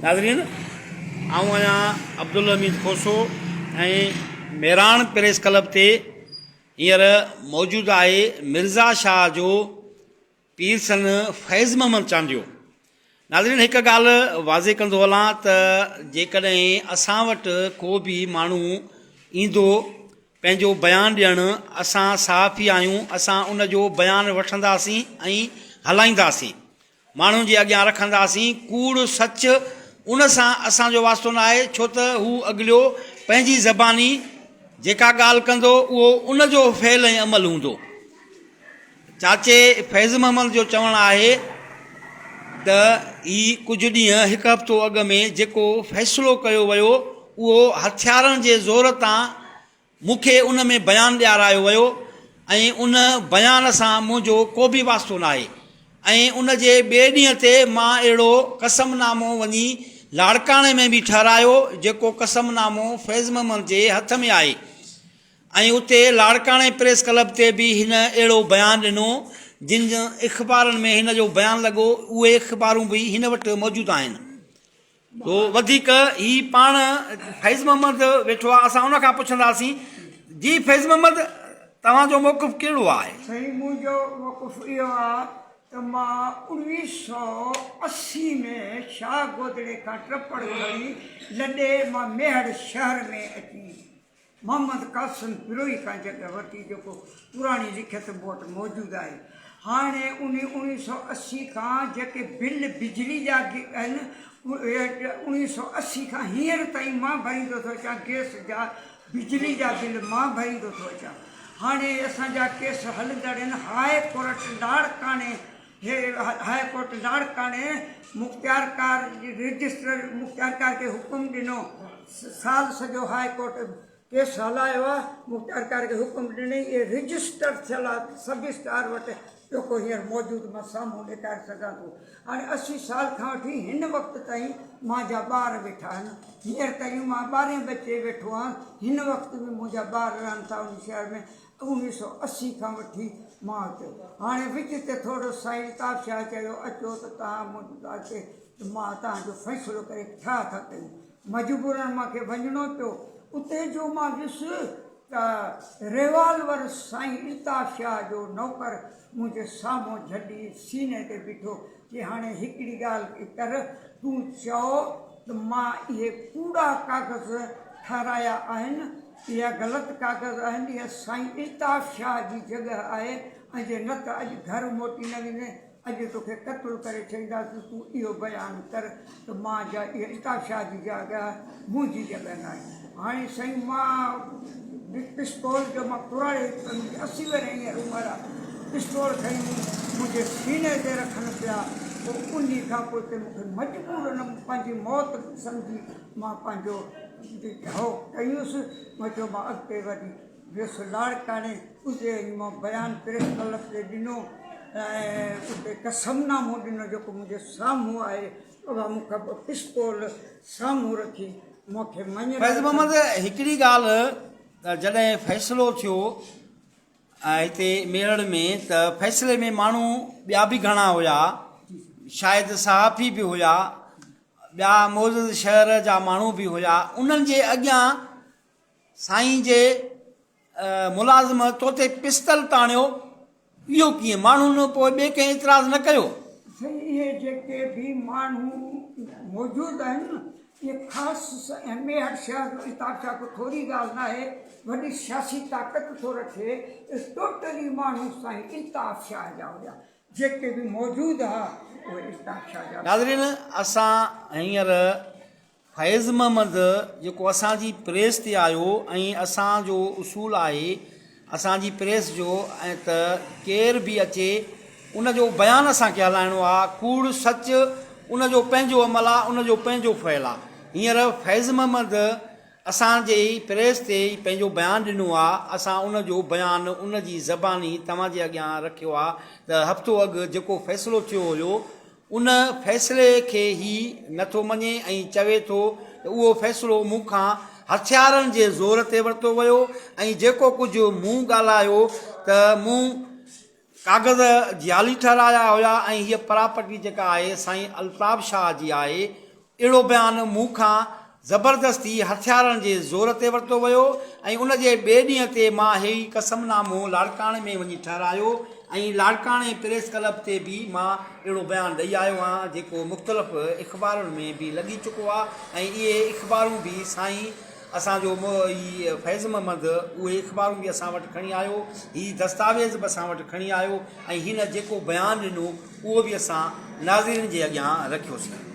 ناظرين آئون آهيان عبدالحميد کوسو ۽ مهراڻ پريس ڪلب تي هينئر موجود آهي مرزا شاهه جو پيرسن فيض محمد چانڊيو ناظرين هڪ ڳالهه واضح ڪندو هلان ته جيڪڏهن اسان وٽ ڪو به ماڻهو ايندو پنهنجو بيان ڏيڻ اسان صحافي آهيون اسان ان جو بيان وٺنداسين ۽ هلائينداسين ماڻهن جي اڳيان رکنداسين، ڪوڙ سچ ان سان اسان جو واسطو نه آهي، ڇو ته هو اڳليو پنهنجي زباني جيڪا ڳالهه ڪندو اهو ان جو فعل ۽ عمل هوندو. چاچي فيض محمد جو چوڻ آهي ته هي ڪجهه ڏينهن هڪ هفتو اڳ ۾ جيڪو فيصلو ڪيو ويو اهو هٿيارن جي زور تان مون کي ان ۾ بيان ڏيارايو ويو ۽ ان بيان سان منهنجو ڪو به واسطو ناهي ۽ ان جي ٻئي ڏينهن تي مان اهڙو قسم نامو وڃي لاڙڪاڻي ۾ به ٺهرايو جيڪو قسم نامو فيض محمد جي هٿ ۾ آهي ۽ اتي لاڙڪاڻي پريس ڪلب تي به هن اهڙو بيان ڏنو جن اخبارن ۾ هن جو بيان لڳو اهي اخبارون به هن وٽ موجود آهن. تو وڌيڪ هي پاڻ فيض محمد ويٺو آهي اسان ان کان پڇنداسين جي فيض محمد توهان جو موقف ڪهڙو آهي؟ سائين منهنجو موقف اهو آهي ته مان اوڻويهه سو 80 ۾ شاهه گودڙي کان ٽپڙ کڻي لڏي مان ميهڙ شهر ۾ اچي محمد قاسم بروهي کان جڳهه ورتي جيڪو پراڻي لکيت مون وٽ موجود آهي. هاڻي انهي 1980 کان جيڪي بل بجلي جا آهن اهي 1980 کان هينئر تائين مان ڀريندو ٿو اچان گئس جا بجلي جا بل مان ڀريندو ٿو اچان. هاڻي اسان جا ڪيس هلندڙ آهن هاء ڪورٽ لاڙڪاڻي هاء ڪورٽ لاڙڪاڻي مختيارڪار رجسٽرر مختيارڪار کي حڪم ڏنو سال سڄو هاء ڪورٽ ڪيس هلايو آهي مختيارڪار کي حڪم ڏنئي اهي رجسٽر ٿيل آهي سب اسٽار وٽ جيڪو هينئر موجود مان سامهون ڏيکاري سگهان ٿو هاڻي 80 سال کان وٺي هن وقت تائين مانجا ٻار ويٺا آهن هينئر تائين مان ٻارهين بچي ويٺو آهيان هن وقت به منهنجا ٻار رهن ٿا ان شهر ۾ 1980 کان وٺي مان اتي هاڻي وچ تي ٿورو سائين الطاف شاهه چيو اچو ته توهان مون اچي ته مان توهان جو فيصلو ڪري ٺاهه ٿا ڪيون مجبورن مان کي وڃڻو پيو اتي جو مان ويس ته ريوالور سائين الطاف شاهه جو نوڪر منهنجي سامهون جهلي سيني تي بيٺو چي هاڻي هڪڙي ڳالهه ڪر تون چئو ته مان اهي ڪوڙا ڪاغذ ٺهرايا آهن اها غلط ڪاغذ آهن، اها سائين الطاف شاهه جي جڳهه آهي ۽ جي نه ته اڄ گهر موٽي نه ويندين، اڄ توکي قتل ڪري ڇڏينداسين، تون اهو بيان ڪر ته مان جا اها الطاف شاهه جي جاڳهه آهي، منهنجي جڳهه ناهي. هاڻي سائين مان به پستول جو مان ڪراڙي منهنجي 80 ورهين هينئر عمر آهي، پستول کڻي منهنجي سيني تي رکن پيا، پوء انهي کان پوء اتي مون کي مجبورن پنهنجي موت سمجهي مان پنهنجو هو ڪيس، مان چيو مان اڳتي وڌي ويس لاڙڪاڻي، اتي وڃي مان بيان پريس ڪلب تي ڏنو ۽ اتي قسم نامو ڏنو جيڪو منهنجي سامهون آهي، اها مون کان پستول سامهون رکي مون کي مڃرائي. فيض محمد هڪڙي ڳالهه ته جڏهن فيصلو ٿيو هتي ميهڙ ۾ ته فيصلي ۾ ماڻهو ٻيا به گهڻا هيا، شايد صحافي به هيا، ٻيا معزز شهر جا ماڻهو به هيا، انهن جي اڳيان سائين جي ملازم توتي پستل تاڻيو، اهو ڪيئن؟ ماڻهن پوء ٻئي ڪنهن اعتراض نه ڪيو؟ سائين اهي جيڪي به ماڻهو موجود آهن اهي خاص ميهڙ شهر جو الطاف شاهه ڪو ٿوري ڳالهه ناهي وڏي سياسي طاقت ٿو رکي اهي ٽوٽلي ماڻهو سائين الطاف شاهه جا هيا جيڪي به موجود ها اهي الطاف شاهه جا. ناظرين اسان هينئر فيض محمد جيڪو اسان جي پريس تي آيو ۽ اسان جو اصول آهي اسان جي پريس جو ۽ ته ڪير به اچي ان جو بيان اسان کي هلائڻو آ ڪوڙ سچ ان جو پنهنجو عمل آ ان جو پنهنجو فعل آ هينئر فيض محمد اسان جي ئي پريس تي ئي پنهنجو بيان ڏنو آ، اسان ان جو بيان ان جي زباني توهان جي اڳيان رکيو آ ته هفتو اڳ جيڪو فيصلو ٿيو هيو ان فيصلي کي هي نه ٿو مڃي ۽ چوي ٿو ته اهو فيصلو مون کان هٿيارن جي زور تي ورتو ويو ۽ جيڪو ڪجهه مون ڳالهايو ته مون ڪاغذ جعلي ٺهرايا هيا ۽ هيء پراپرٽي جيڪا آهي سائين الطاف شاهه جي آهي. اهڙو بيان مون کان زبردستي هٿيارن جي زور تي ورتو ويو ۽ ان جي ٻئي ڏينهن تي مان هي قسم نامو لاڙڪاڻي ۾ وڃي ٺهرايو ۽ لاڙڪاڻي پريس ڪلب تي به مان اهڙو بيان ڏئي آيو آهيان جيڪو مختلف اخبارن ۾ به لڳي چڪو آهي ۽ اهي اخبارون به سائين اسان جو هي فيض محمد اهي اخبارون به اسان وٽ کڻي آيو هي دستاويز به اسان وٽ کڻي آيو ۽ هن جيڪو بيان ڏنو اهو به اسان ناظرين جي اڳيان رکيوسين.